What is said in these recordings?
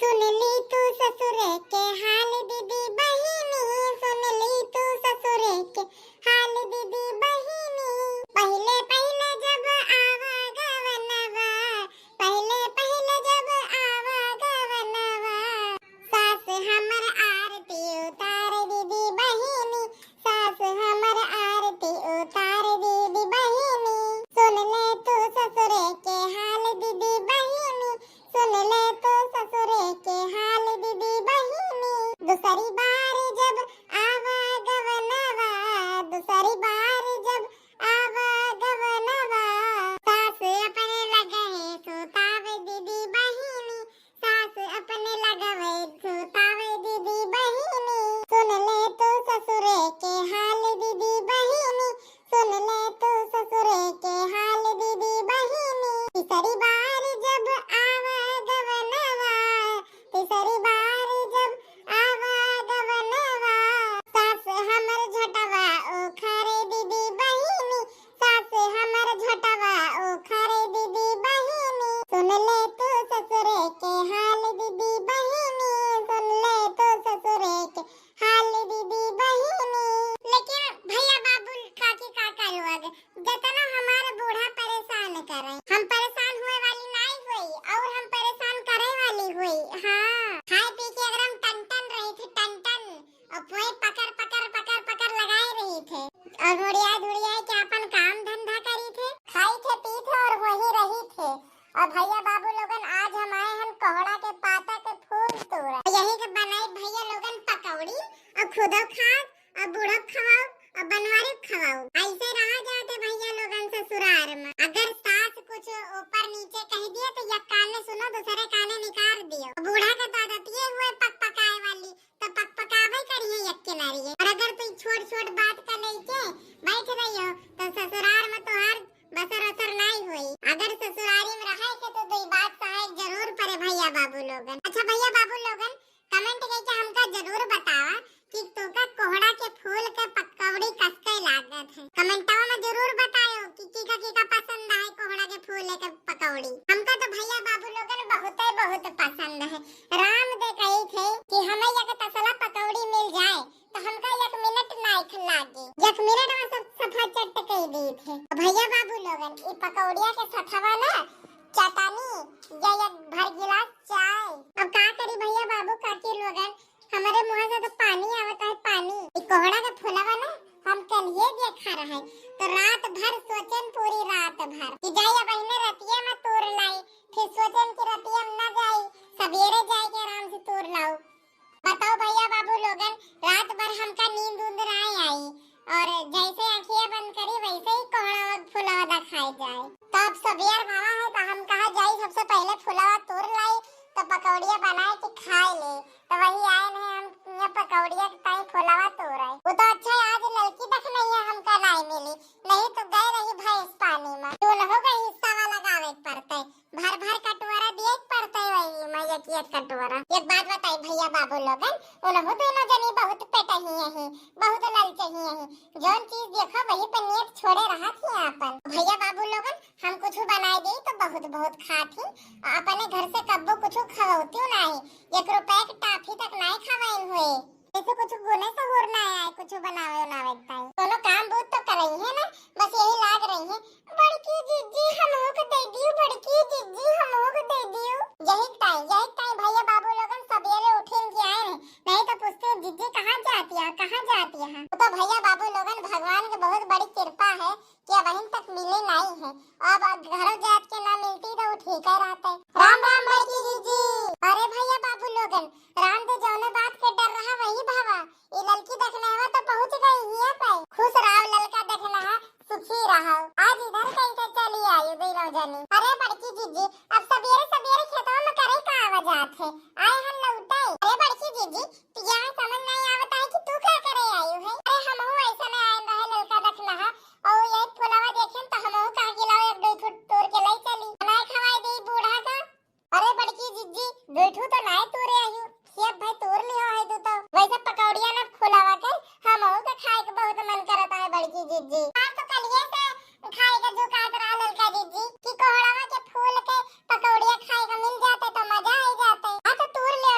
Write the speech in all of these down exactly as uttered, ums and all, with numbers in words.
सुन ली तू ससुरे के हाल दीदी बहिनी, सुन ली तू ससुरे के हाल दीदी बहिनी। पहिले पहिले जब आवा गवनवा, पहिले पहिले जब आवा गवनवा, सास हमर आरती उतार दीदी बहिनी, सास हमर आरती उतार दीदी बहिनी। सुन ले तू ससुरे के हाल दीदी बहिनी, सुन ले तू ससुरे के हाल दीदी बहिनी। दूसरी बार जब आवा गवनवा, दूसरी बार जब आवा गवनवा, सास अपने लगहे सुतावे दीदी बहिनी, सास अपने लगवे सुतावे दीदी बहिनी। सुन ले तू ससुरे के हाल दीदी बहिनी, सुन ले तू ससुरे के हाल दीदी बहिनी। तीसरी बार जब आवा गवनवा, तीसरी बार जब आवा गवनवा, सास हमर झटवा उखारे दीदी बहिनी, सास हमर झटवा उखारे दीदी बहिनी। सुन ले तू ससुरे के हाल दीदी बहिनी, सुन ले तू ससुरे के हाल दीदी बहिनी। लेकिन भैया बाबू काकी काका लोग, जितना हमार बूढ़ा परेशान करे, हम परेशान हुए वाली नाई हुई और हम परेशान करे वाली हुई। हाँ, खाए पी के एकदम टन टन रही थी, टन टन। और पोए पकड़ पकड़ पकड़ पकड़ लगाए रही थे और मुड़िया धुड़िया के अपन काम धंधा करी थे, खाई थे पी थे और वही रही थे। और भैया बाबू लोगन, आज हम आए हन कोहड़ा के पाता के फूल तोड़ा। यही के बनाई भैया लोगन पकौड़ी और खुदो खाब और बूढ़ो खवाओ और बनवारी खवाओ। ऐसे रहा जाते भैया लोगन ससुरार में। अगर सास कुछ ऊपर नीचे कह दिए तो एक काने सुनो, दूसरे काने निकाल दियो। बूढ़ा के तो आदतिये हुए पक पकाए वाली, तो पक पकावे करिए एक किनारिये। और अगर तू छोट छोट बात का लेके बैठ रही हो तो ससुरार में तोहार बसर असर नाई होई। अगर ससुरारी में रहे के तो दुई बात सहायक जरूर पड़े भैया बाबू लोगन। अच्छा भैया बाबू लोगन, comment करके हमका जरूर बतावा कि तोका कोहड़ा के फूल के पकौड़ी कसके लागत है। कमेंटवा में जरूर बतायो कि केका केका पसंद आए कोहड़ा के फूल के पकौड़ी। हमका तो भैया बाबू लोगन बहुते बहुत पसंद है। राम दे कही थे कि हमें एक तसला पकौड़ी मिल जाए तो हमका एक मिनट नाइख लागे। एक मिनट में सब सफा चट कई दी थे। भैया बाबू लोगन, ई पकौड़िया के सथवा ना चटनी या एक भर गिलास चाय। अब का करी भैया बाबू काकी लोगन, हमरे मुंह से तो पानी आवत है, पानी। ई कोहड़ा के फुलवा ना हम कलिए देखा रहे, तो रात भर सोचन, पूरी रात भर कि जाई अब अहिने रतिया में तोड़ लाई, फिर सोचन कि रतिया में ना जाई, सवेरे जाए के आराम से तोड़ लाओ। बताओ भैया बाबू लोगन, रात भर हमका नींद उंद ना आई और जैसे आँखिया बंद करी वैसे ही कोहड़ा फुलवा दिखाई जाए। तो अब सवेर भवा है तो हम कहा जाई सबसे पहले फुलवा तोड़ लाई तो पकौड़िया बनाए के खाए ले। तो वही आए नहीं हम यहाँ पकौड़िया के ताई फुलवा तोड़े। वो तो अच्छा है आज लड़की देख नहीं है हमका नाई मिली, नहीं तो गए रही भैंस पानी में। उनहू का हिस्सा वाला गावे के पड़ते। भर भर कटोरा दिए के पड़तै वही में एक एक कटोरा। एक बात बताई भैया बाबू लोगन, उनहु दोनों जनी बहुत पेटही ही, बहुत ललचही ही। जौन चीज देखो वही पे नेट छोड़े रहत ही आपन। भैया बाबू लोगन, हम कुछ बनाए दे तो बहुत बहुत खात ही, अपने घर से कब्बो कुछ खवौतियो नाही, एक रुपया के टाफी तक नाही खवाइन हुए। ऐसे कुछ गुने सहूर ना आए, कुछ बनावे उनावे के ताई। कोनो काम बूत तो करई है ना, बस यही लाग रही है, "बड़की जिज्जी, हमहू के दे दियो, बड़की जिज्जी, हमहू के दे दियो।" यही के ताई, यही के ताई भैया बाबू लोगन सबेरे उठिन के आए हैं, नहीं तो पूछते, "जिज्जी कहाँ जाती है, कहाँ जाती है?" वो तो भैया बाबू लोगन भगवान के बहुत बड़ी कृपा है, कि अबहिन तक मिले नाई है। अब घरों जात के ना मिलती तो उ ठीक है रहते। राम राम बड़की जिज्जी। अरे भैया बाबू लोगन, राम दे जौने बात के डर रहा वही भवा। ई ललकी देखने हवा तो पहुँच गई हिया पे। खुश रहो ललका देखने हा, सुखी रहो। आज इधर कैसे चली आई दोनों जनी? अरे बड़की जिज्जी, अब सबेरे सबेरे खेतवा में करे का आवा जात है? आए हम लौटे। अरे बड़की जिज्जी, तो यहाँ समझ नहीं आवत है कि तू का करे आयु है? अरे हमहू ऐसा में आए रहे ललका देखने हा, और ये फुलवा देखेन तो हमहू कहा कि लाओ एक दो ठो तोड़ के ले चली, बनाए खवाए दे बूढ़ा का। अरे बड़की जिज्जी, दो ठो तो नाय तोड़े आयु, खेत भाई तोड़ लियो है तू तो। वैसे पकौड़िया ना फुलवा के हमहू के खाए के बहुत मन करता है बड़की जिज्जी। हाँ तो कलिए से खाए के जो कहत रहा ललका जिज्जी कि कोहड़वा के फूल के पकौड़िया खाए के मिल जाते तो मजा आ जाते। हाँ तो तोड़ ले।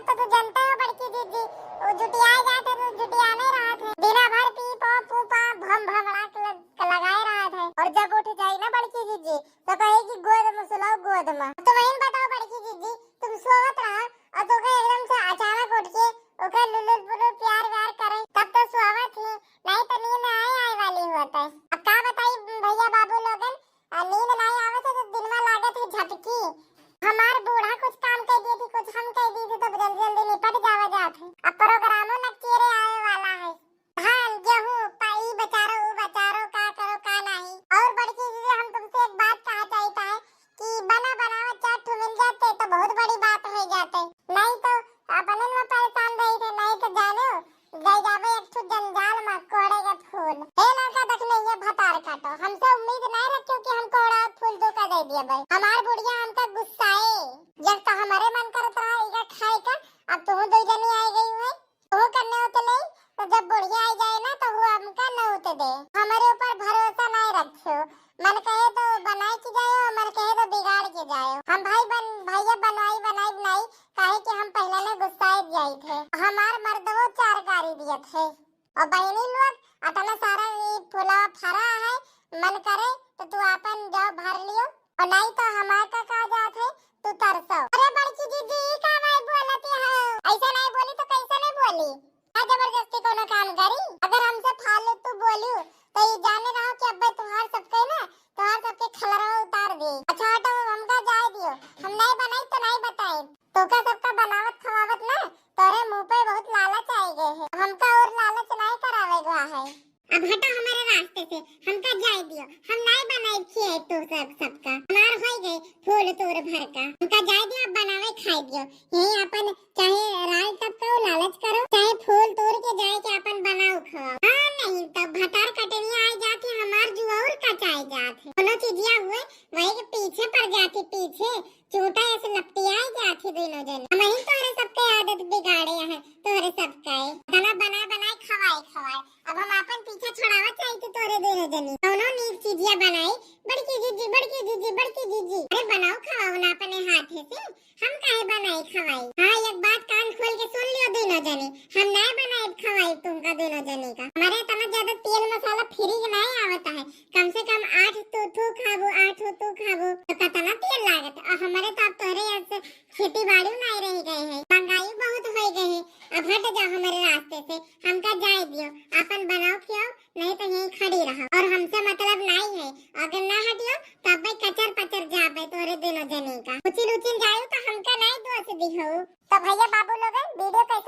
तो तू जानते हो बड़की जीजी, वो जुटियाए जात है तो जुटियाने रहत है, दिना भर पी पो पू पा भम भमड़ा के लग-, लगाए रहत है। और जब उठ जाई ना बड़की जीजी तो कहे कि गोद में सुलाओ, गोद में। तो वही बताओ बड़की जीजी, तुम सोवत रहा और तो एकदम से अचानक उठ के ओकर लुलुल पुलुल प्यार व्यार करे, तब तो सोवत ही, नहीं तो नींद आए आए वाली होत है। अब का बताई भैया बाबू लोगन, आ, नींद नहीं आवत है तो दिन में लागत है झपकी। हमार बूढ़ा कुछ काम कर दिए थी, कुछ हम कर दी थी, तो जल्दी जल्दी निपट जावा जात है। अब प्रोग्रामो नकचेरे आवे वाला है, धान गेहूं पाई, बचारो उ बचारो, का करो का नहीं। और बड़की दीदी, हम तुमसे एक बात कहा चाहता है कि बना बनावत चार ठो मिल जाते तो बहुत बड़ी बात हो जाते, नहीं तो अपने में परेशान रही थे, नहीं तो जानो जाई जाबे एक ठो जंजाल में कोड़े के फूल। हे लड़का, देख ले, ये भतार काटो, हमसे उम्मीद नहीं रखियो कि हम कोड़ा फूल तो का दे दिए भाई। हमार बुढ़िया हमका गुस्साए, जब तो हमारे मन करत रहा इका खाए का, अब तू दो जनी आ गई है, तू करने होते नहीं, तो जब बुढ़िया आ जाए ना तो वो हमका न होते दे। हमारे ऊपर भरोसा नहीं रखियो, मन कहे तो बनाए की जाए, मन कहे तो बिगाड़ के जाए। हम भाई बन भैया बनवाई बनाई बनाई, काहे कि हम पहले ने गुस्साए जाई थे। हमार मर्दवो चार गारी दिए थे। और बहनी लोग, अतना सारा ई फुलवा फरा है, मन करे तो तू आपन जाओ भर लियो, और नहीं तो हमार का कहा जात है, तू तरसो। अरे बड़की दीदी, ई का नहीं बोलती है? ऐसे नहीं बोली तो कैसे नहीं बोली? का जबरदस्ती कोनो काम करी? अगर हमसे फालतू बोलू तो ई जाने रहो कि अब्बे तुहार सबके ना, तुहार सबके खलरवा उतार दे। अच्छा हटो, हमका जाए दियो, हम नहीं बनाई तो नहीं बताई। तोका सबका बनावत खवावत ना तोरे मुंह पे बहुत लालच आई गए है, हमका और लालच नहीं करावे गवा है। अब हटो हमारे रास्ते से, हमका जाए दियो, हम नहीं बनाई खिए तो सब सबका। हमार हो गए फूल तोर भर का, हमका जाए दियो, अब बनावे खाए दियो। यही अपन चाहे राज तब करो, लालच करो, चाहे फूल तोड़ के जाए के अपन बनाओ खाओ। हाँ, नहीं तो भतार कटनिया आ जाती, हमार जुआ और कचाए जात है। कोनो चीजिया हुए वही के पीछे पड़ जाती, पीछे चूटा ऐसे लपटियाए जाती दोनों जन। हम ही तोहरे सबके आदत बिगाड़े हैं, तोहरे सबका है। खाना बनाए बनाए खवाए खवाए, अब हम अपन पीछा छुड़ावा चाहिए तो तोहरे दोनों जनी। कोनो नीक चीजिया बनाई, बड़की जीजी, बड़की जीजी, बड़की जीजी। अरे बनाओ खवाओ ना अपने हाथे से, हम काहे बनाई खवाई? हाँ, एक बात कान खोल के सुन लियो दोनों जने, हम नाय बनाई खवाई तुमका दोनों जने का। हमारे इतना ज्यादा तेल मसाला फ्री के नाय आवता है, कम से कम आठ तो तू खाबो, आठ हो तू खाबो, तो कितना तेल लागत। और हमारे तो अब तोहरे यहाँ से खेती बाड़ी नाय रह गए हैं, महंगाई बहुत हो गए हैं। अब हट जाओ हमारे रास्ते से, हमका जाए दियो, अपन बनाओ खियाओ, नहीं तो यहीं खड़ी रहो। और हमसे मतलब नहीं है, अगर ना हटियो तो अब कचर पचर जाबे तोरे दोनों जने का। उचिन उचिन जायो तो हमका नहीं दोष दिहो। तो भैया बाबू लोगन, वीडियो कैसे